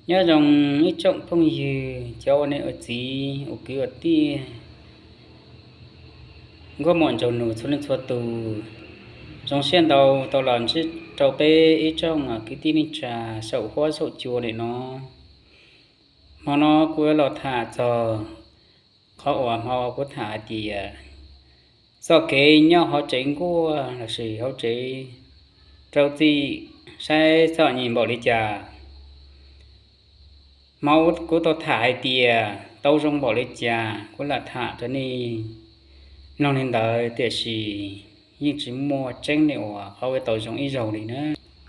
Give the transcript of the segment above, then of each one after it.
Nyob zoo ib tsoom phooj ywg cov ua niam ua txiv ua kwv ua tij, nkauj muam nraug nus txhua leej txhua tus. Zoo siab ntau tau los ntsib rau peb ib tsoom kwv tij neej tsa saum huab saum cua li no. Hmo no kuv yuav los tham txog qhov uas hmo kuv tham hais tias txoj kev nyob hauv tsev nkuaj lossis hauv tsev rau txim saib txom nyem npaum li cas. Hmo kuv tau tham hais tias tau zoo npaum li cas kuv lam tham rau nej mloog li ntawd, tiam sis yeej tsis muaj tseeb li uas qhov uas tau zoo ib zaug li na.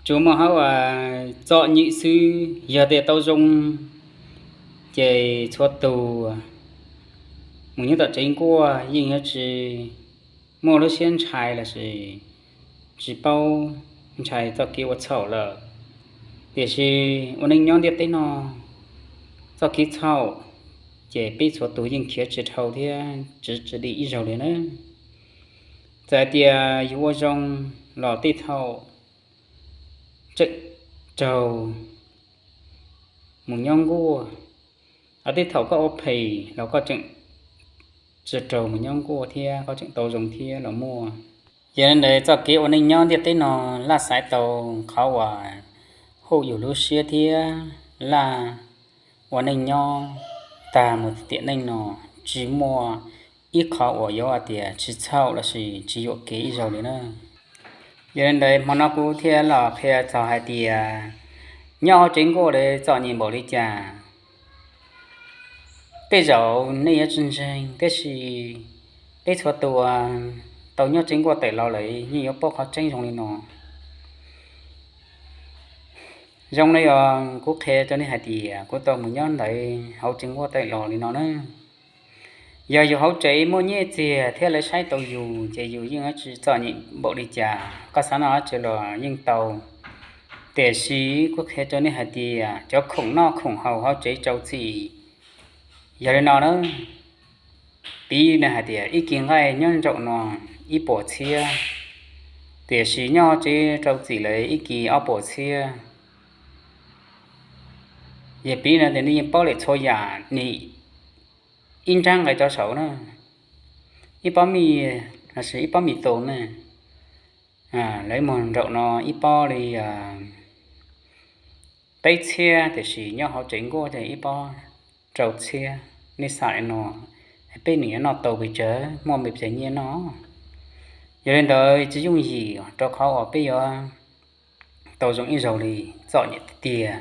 Tsuas muaj hauv uas txom nyem xwb, yog tias tau zoo ces txhua tus mus nyob tom tsev nkuaj yeej yuav tsis muaj lub siab ntshai lossis tsis paub ntshai txoj kev ua txhaum lawm. Tiam sis ua neej nyob ntiaj teb no, txoj kev txhaum ces peb txhua tus yeej khiav tsis dhau thiab tsis tsis dim ib zaug li na. Txawm hais tias yus ua zoo los tej thaum tseem raug mus nyob nkuaj, hos tej thaum koj ua phem los koj tseem tsis raug mus nyob nkuaj thiab koj tseem tau zoo thiab los muaj. Yog li ntawd txoj kev ua neej nyob ntiaj teb no laj xaiv tau qhov uas huj yus lub siab thiab laj ua neej nyob tag mus tiam neej no, tsis muaj ib qho uas yuav hais tias tsis txhaum lossis tsis yuam kev ib zaug li na. Yog li ntawd hmo no kuv thiaj los qhia txog hais tias nyob hauv tsev nkuaj li txom nyem npaum li cas. Tej zaum nej yuav tsis ntseeg, tiam sis peb txhua tus tau nyob tsev nkuaj tawm los lawm yeej yuav paub qhov tseeb zoo li no. Zoo li os, kuv qhia rau nej hais tias kuv tau mus nyob ntawd hauv tsev nkuaj tawm los li no na. Yog yus hauv tsev muaj nyiaj txiag thiab lawv saib tau yus ces yus yeej tsis txom nyem npaum li cas, koj xav noj dab tsi los yeej tau. Tiam sis kuv qhia rau nej hais tias cov khoom noj khoom haus hauv tsev rau txim yog li no na. Piv li hais tias ib kis nqaij nyob nraum no ib puas txhiab, tiam sis nyob hauv tsev rau txim lawm ib kis ob puas txhiab. Yog piv no tias nej yeej paub lawm txhua yam, nim ib nrab nqaij rau saum na, ib pob mij lossis ib pob mis tus na, lawv muag nraum no ib pob li peb txhiab, tiam sis nyob hauv tsev nkuaj ces ib pob rau txhiab. Nej xav li no, peb nws yuav noj tau pes tsawg, muaj pes tsawg nyiaj noj. Yog li ntawd tsis yooj yim rau qhov uas peb yuav tau zoo ib zaug li, txom nyem tiag tiag.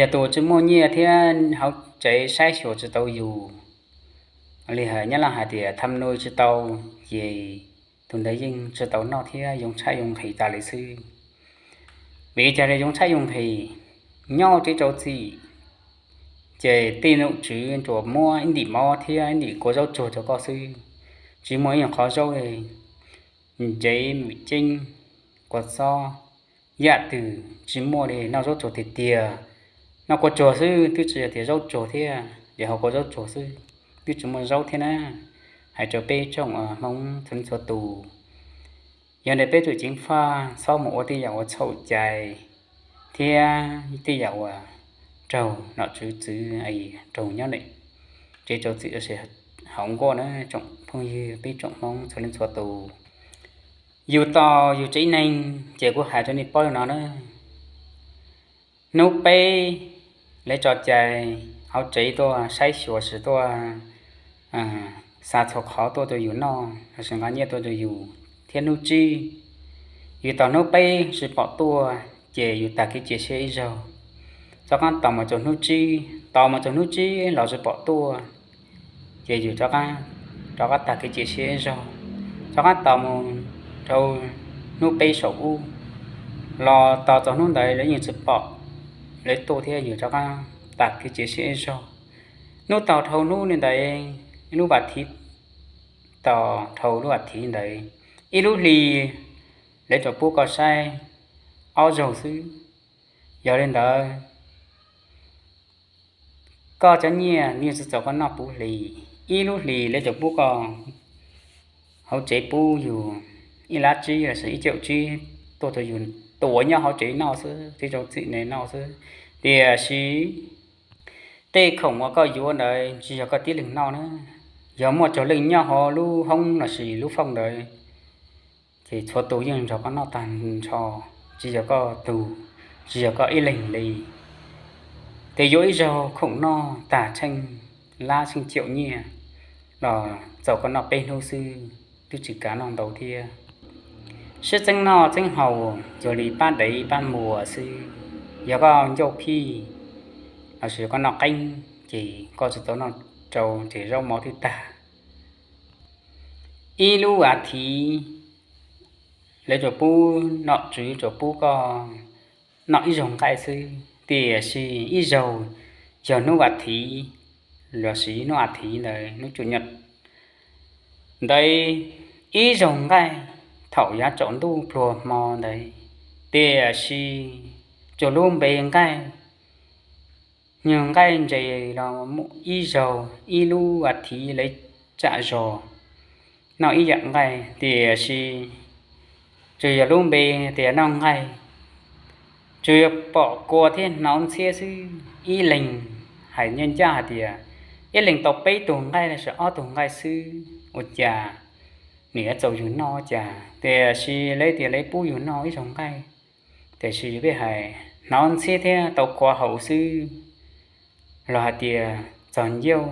Yog tus tsis muaj nyiaj thiab hauv tsev saib xyuas tsis tau yus, li hais Nyab Laj hais tias tham nuj tsis tau, ces tus ntawd yeej tsis tau noj thiab yoo tshaib yoo nqhis tas li xwb. Vim li cas li yoo tshaib yoo nqhis? Nyob tsev rau txim, ces tej nom tswv tsuas muab ib ntim mob thiab ib ntim kua zaub tsuag rau koj xwb, tsis muaj ib qho zaub li. Ntsev, mum ceeb, kua txob, yam twg tsis muaj li, noj zaub tsuag tiag tiag. Noj kua tsuag xwb twb tsis yog tias zaub tsuag thiab, ces haus kua zaub tsuag xwb twb tsis muaj zaub thiab na. Hais rau peb tsoom Hmoob txhua leej txhua tus, yog ntawm peb tus ceev faj txhob mus ua tej yam uas txhaum cai thiab tej yam uas raug nom tswv txwv, raug nyob ntawm tsev rau txim lossis hauv nkuaj na tsoom phooj ywg, peb tsoom Hmoob txhua leej txhua tus. Yus tos yus tsev neeg ces kuv hais rau nej paub li no na. Hnub peb lawv tso cai, hauv tsev tuaj saib xyuas, tuaj xa txhua qhov tuaj rau yus noj lossis nqa nyiaj tuaj rau yus, thiab hnub tsib yus tos hnub peb tsis pom tuaj, ces yus tag kev cia siab ib zaug. Rov qab tos mus txog hnub tsib, tos mus txog hnub tsib los tsis pom tuaj, ces yus rov qab, rov qab tag kev cia siab ib zaug. Rov qab tos mus rau hnub peb saum ub, los tos txog hnub ntawd lawv yeej tsis pom lawv tuaj thiab, yus rov qab tag kev cia siab ib zaug. Hnub tau dhau hnub li ntawd, ib lub vas thiv, tos dhau lub vas thiv ntawd, ib lub hli lawv tsuas pub koj saib ob zaug xwb. Yog li ntawd, koj cov nyiaj yeej tsis txaus koj noj puv hli. Ib lub hlis lawv tsuas pub koj, hauv tsev pub yus ib lab tsib lossis ib caum tsib tuaj rau yus, tus uas nyob hauv tsev noj xwb, tsev rau txim ne noj xwb. Tiam sis tej khoom uas koj yuav ntawd tsis yog koj tib leeg noj na, yog muaj raug leej nyob hauv lub hoob lossis lub foob ntawd, ces txhua tus yeej nrog koj noj tag nrho, tsis yog koj tug, tsis yog koj ib leeg li. Ces yuav ib zaug khoom noj tag tsheej lab tsheej caum nyiaj los txaus koj noj peb hnub xwb, twb tsis kav noj ntau thiab. Sib txeeb noj txeeb haus cuag li pab dev pab npua xwb. Yog koj ncauj phij lossis koj noj qeeb, ces koj tsis tau noj rau ces zaub mov twb tag. Ib lub as thiv lawv tsuas pub, nom tswv tsuas pub koj noj ib zaug nqaij xwb, tiam sis ib zaug yog hnub as thiv lossis hnub as thiv ntawd hnub tsum nyom ntawd ib zaug nqaij thaum yav tsaus ntuj pluag hmo ntawd, tiam sis tsuas lub npe nqaij, nyuag nqaij ntses los ib zaug ib lub as thiv lawv tsam zog noj ib yam nqaij, tiam sis tsuas yog lub npe tias noj nqaij, tsuas yog pom kua thiab hnov ntxhiab xwb. Ib leeg hais ncaj ncaj hais tias ib leeg tau peb tug nqaij lossis ob tug nqaij xwb, ua cas nws yuav txaus yus noj ua cas? Tiam sis lawv tias lawv pub yus noj ib zaug nqaij, tiam sis peb hais hnov ntxhiab thiab tau kua haus xwb, los hais tias txog ncauj,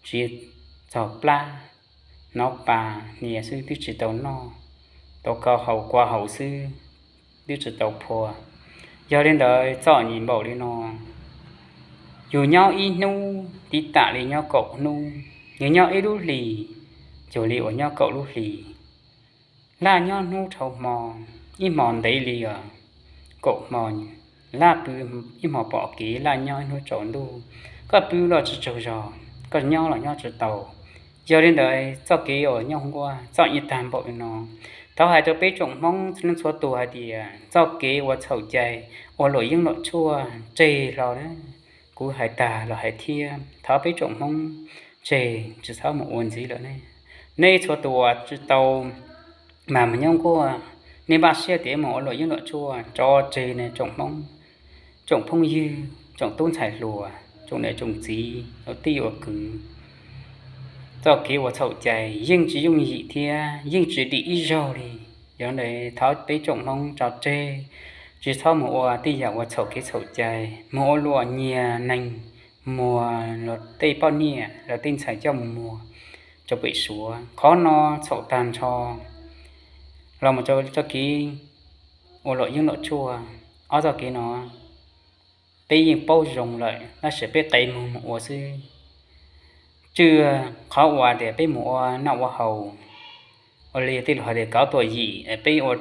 tsis txog plab, hnov pas hniav xwb twb tsis tau noj, tau kua haus kua haus xwb twb tsis tau phua. Yog li ntawd txom nyem npaum li no, yus nyob ib hnub tiv tam li nyob kaum hnub, yus nyob ib lub hlis cuag li uas nyob kaum lub hlis. Laj nyob hnub dhau hmo, ib hmo ntev li os, kaum hmo. Laj pw ib hmo pom kev, laj nyob ib hnub tsaus ntuj. Koj pw los tsis tsaug zog, koj nyob los nyob tsis tau. Yog li ntawd txoj kev uas nyob nkuaj txom nyem tag npaum li no. Thov hais rau peb tsoom Hmoob txhua leej txhua tus hais tias txoj kev uas txhaum cai, ua luam yeeb luam tshuaj tseg hlo na. Kuv hais tag los hais thiab, thov peb tsoom Hmoob tseg, tsis txhob mus ua ntxiv lawm ne. Nej txhua tus uas tsis tau mag mus nyob nkuaj, nej npaj siab tias mus ua luam yeeb luam tshuaj tso tseg ne tsoom Hmoob, tsoom phooj ywg, tsoom tub ntxhais hluas, tsoom niam tsoom txiv, ua tij ua kwv. Txoj kev uas txhaum cai yeej tsis yooj yim thiab yeej tsis dim ib zaug li. Yog li ntawd thov peb tsoom Hmoob tso tseg, tsis txhob mus ua tej yam uas txhaum kev txhaum cai, mus ua luam nyiag neeg, muag luag tej poj niam, luag tej ntxhais coj mus muag rau pem Suav. Qhov no txhaum tag nrho los mus rau txoj kev ua luam yeeb luam tshuaj. Ob txoj kev no peb yeej paub zoo lawm tab sis peb qev muag mus ua xwb. Tswj qhov uas tias peb mus ua noj ua haus, ua li tej laus hais tias kauv tuam yim, peb ua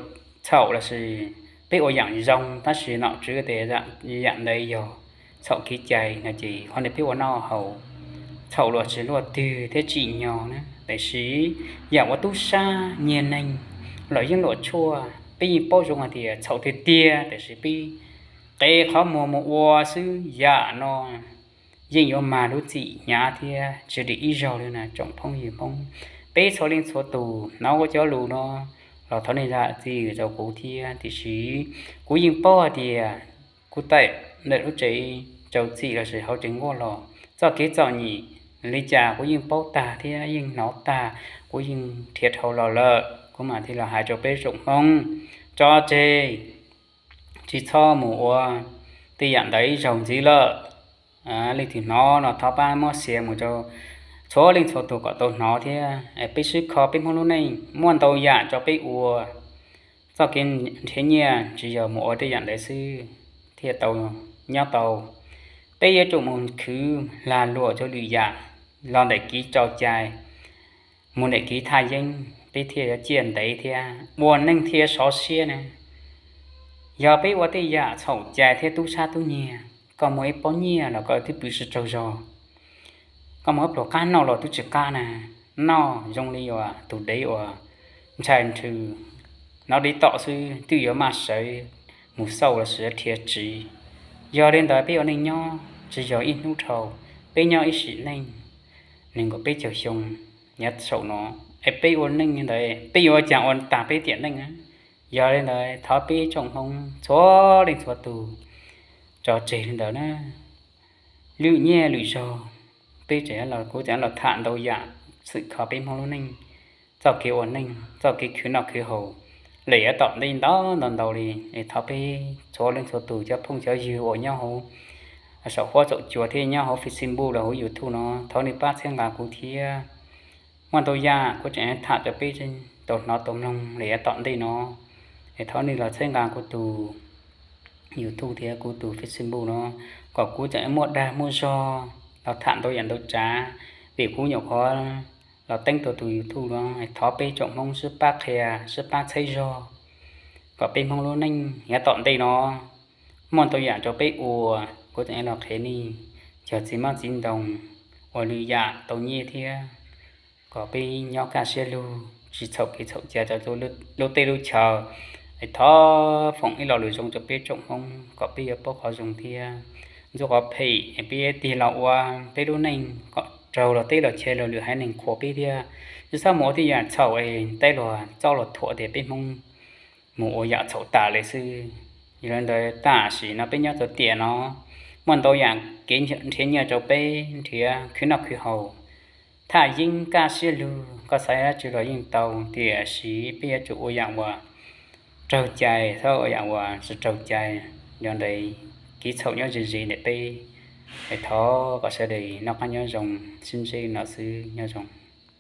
txhaum lossis peb ua yam zoo tab sis nom tswv tias yam ntawd yog txhaum kev cai no ces qhov ntawd peb ua noj haus txhaum luag tsis luaj twg thiab tsim nyog na. Tiam sis yam ua tub sab nyiag neeg, luam yeeb luam tshuaj peb yeej paub zoo hais tias txhaum tiag tiag, tiam sis peb qev qhov muag mus ua xwb. Yam no yeej yuav mag lub txim hnyav thiab tsis dim ib zaug li na tsoom phooj ywg Hmoob. Peb txhua leej txhua tus hnov kuv cov lus no los thov nej zam txim rau kuv thiab, tiam sis kuv yeej paub hais tias kuv tawm ntawm lub tsev rau txim lossis hauv tsev nkuaj los txoj kev txom nyem li cas kuv yeej paub tag thiab yeej hnov tag, kuv yeej nrhiav dhau los lawm. Kuv mam thiaj los hais rau peb tsoom Hmoob tso tseg, tsis txhob mus ua tej yam ntawd ib zaug ntxiv lawm. Leej twg hnov no thov pab muab share mus rau txhua leej txhua tus kom tau hnov thiab. Peb sib kho peb Hmoob lub neej muaj ntau yam rau peb ua. Txoj kev nrhiav nyiaj tsis yog mus ua tej yam ntawd xwb thiaj tau nyob tau. Peb yuav tsum mus khwv lag luam rau lwm yam los ntawm kev tso cai, mus ntawm kev thaj yeeb peb thiaj yuav ciaj ntev thiab ua neej thiaj sov siab na. Yog peb ua tej yam txhaum cai thiab tub sab tub nyiag, koj muaj ib pob nyiaj los koj twb pw tsis tsaug zog. Koj muaj ib pluas qab noj los twb tsis qab na, noj zoo li uas tus dev uas ntshai nrhw, hnov dev tom xwb twb yuav maj sawv mus xauj los sis rhiav tsiv. Yog li ntawd peb ua neej nyob tsis yog ib hnub dhau, peb nyob ib sim neej nees nkaum peb caug xyoo nyob saum no, es peb ua neej li ntawd peb yuav ua cas ua tag peb tiam neej? Yog li ntawd thov peb tsoom Hmoob txhua leej txhua tus tso tseg li ntawd na. Lwm nyiaj lwm zaug peb tseem los, kuv tseem los tham ntau yam xwm kho peb Hmoob lub neej, txoj kev ua neej, txoj kev khwv noj khwv haus, lawm yav tom ntej ntau ntau ntau li. Es thov peb txhua leej txhua tus cov phooj cov ywg uas nyob hauv saum huab saum cua thiab nyob hauv Facebook los hauv YouTube no, thov nej pab txhawb nqa kuv thiab. Muaj ntau yam kuv tseem tham rau peb tau hnov tau mloog lawm yav tom ntej no, es thov nej los txhawb nqa kuv tus YouTube thiab kuv tus Facebook no, kom kuv tseem muaj dag muaj zog los tham ntau yam ntau tsav, vim kuv nyuam qhuav los teeb tau tus YouTube no. Thov peb tsoom Hmoob sib pab qhia sib pab txhawb zog, kom peb Hmoob lub neej yav tom ntej no muaj ntau yam rau peb ua. Kuv tseem los qhia nej cov txiv hmab txiv ntoo uas lwm yam tau nyiaj thiab, kom peb nyob kaj siab lug tsis txhaum kev txhaum cai rau lub teb lub chaw. Es thov foom ib lo lus zoo rau peb tsoom Hmoob kom peb yuav paub qhov zoo thiab ntxub qhov phem, peb tig los ua peb lub neej kom raug luag teb luag chaw luag lwm haiv neeg qhuas peb thiab. Tsis txhob mus ua tej yam txhaum es teb luag txob luag thuam tias peb Hmoob mus ua yam txhaum tas li xwb. Yog li ntawd tam sim no peb nyob txog tiam no, muaj ntau yam kev nrhiav nyiaj rau peb nrhiav khwv noj khwv haus, thaj yeeb kaj siab lug, koj xav dab tsi los yeej tau, tiam sis peb yuav tsum ua yam uas raug cai, txhob ua yam uas tsis raug cai. Yog ntawd kev txhaum nyob ze ze ntawm peb. Es thov kom sawv daws noj qab nyob zoo, sib ntsib no xwb, nyob zoo.